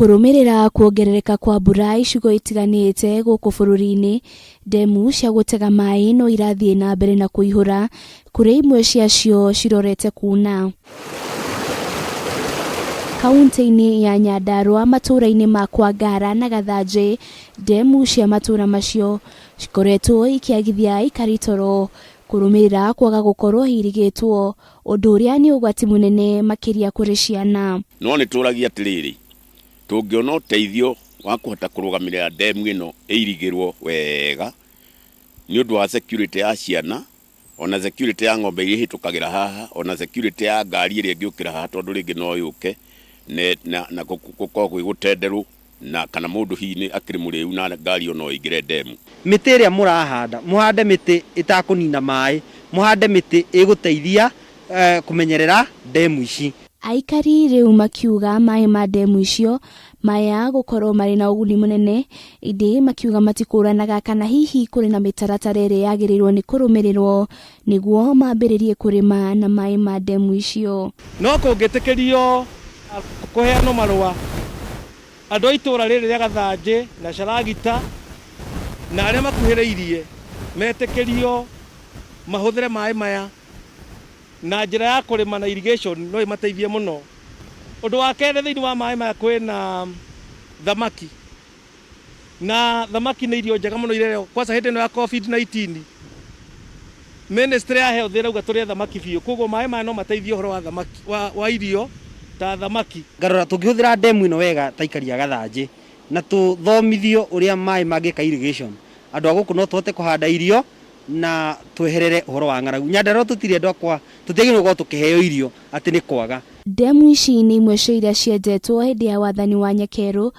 Kũrũmĩrĩra kuongerereka kwa mbura icigo itiganĩte gũkũ bũrũri-inĩ, ndemu cia gũtega maĩ no irathiĩ na mbere na kũihũra, kũrĩa imwe ciacio cirorete kuna. Kauntĩ-inĩ ya Nyandarua matũũra-inĩ ma Kwangara na Gathanjĩ, ndemu cia matũũra macio cikoretwo ikĩagithia aikari toro kũrũmĩrĩra kwaga gũkorwo irigĩtwo Ũndũ ũrĩa nĩ ũgwati mũnene makĩria kũrĩ ciana. No nĩ tũragia atĩrĩrĩ, tũngĩona ũteithio wa kũhota kũrũgamĩrĩra ndemu ĩno ĩirigĩrwo wega nĩ ũndũ wa security ya ciana, ona security ya ng'ombe iria ihĩtũkagĩra haha, ona security ya ngari ĩrĩa ĩngĩũkĩra haha tondũ rĩngĩ no yũke na gũkorwo gwĩ gũtenderũ. na kana mũndũ hihi nĩ akĩrĩ mũrĩu na ngari ĩyo no ĩingĩre ndemu. Mĩtĩ ĩrĩa mũrahanda, mũhande mĩtĩ ĩtakũnina maĩ, mũhande mĩtĩ ĩgũteithia kũmenyerera ndemu ici. Aikari rĩu makiuga maĩ ma ndemu icio maya gũkorwo marĩ na ũguni mũnene, ĩndĩ makiuga matikũranaga kana hihi kũrĩ na mĩtaratara ĩrĩa yagĩrĩirwo nĩ kũrũmĩrĩrwo nĩguo mambĩrĩrie kũrĩma na maĩ ma ndemu icio. No kũngĩtĩkĩrio kũheanwo marũa, andũ a itũũra rĩrĩ rĩa Gathanjĩ na Caragita na arĩa makuhĩrĩirie metĩkĩrio mahũthĩre maĩ maya na njĩra ya kũrĩma na irrigation no ĩmateithie mũno. Ũndũ wa kerĩ thĩinĩ wa maĩ maya kwĩna thamaki. Na thamaki nĩ irio njega mũno irereo kwanza hĩndĩ ĩno ya Covid-19 ministry ya health ĩrauga tũrĩe thamaki biũ koguo maĩ maya no mateithie ũhoro wa thamaki wa, wa irio ta thamaki. Ngarora tũngĩhũthĩra ndemu ĩno wega ta aikari a Gathanjĩ na tũthomithio ũrĩa maĩ mangĩka irrigation, andũ a gũkũ no tũhote kũhanda irio na tweherere ũhoro wa ng'aragu. Nyandarua tũtirĩ andũ a tũtiagĩrĩirwo gũkorwo tũkĩheo irio atĩ nĩ kwaga. Ndemu ici nĩ imwe cia iria cienjetwo hĩndĩ ya wathani wa Nyakerũ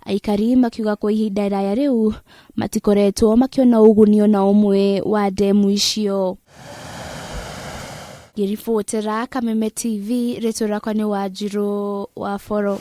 Aikari makiuga kwa ihinda iraya rĩu matikoretwo makĩona ũguni ona ũmwe wa ndemu icio. Ngĩribotera Kameme TV, rĩtwa rĩakwa nĩ Wanjirũ wa Boro.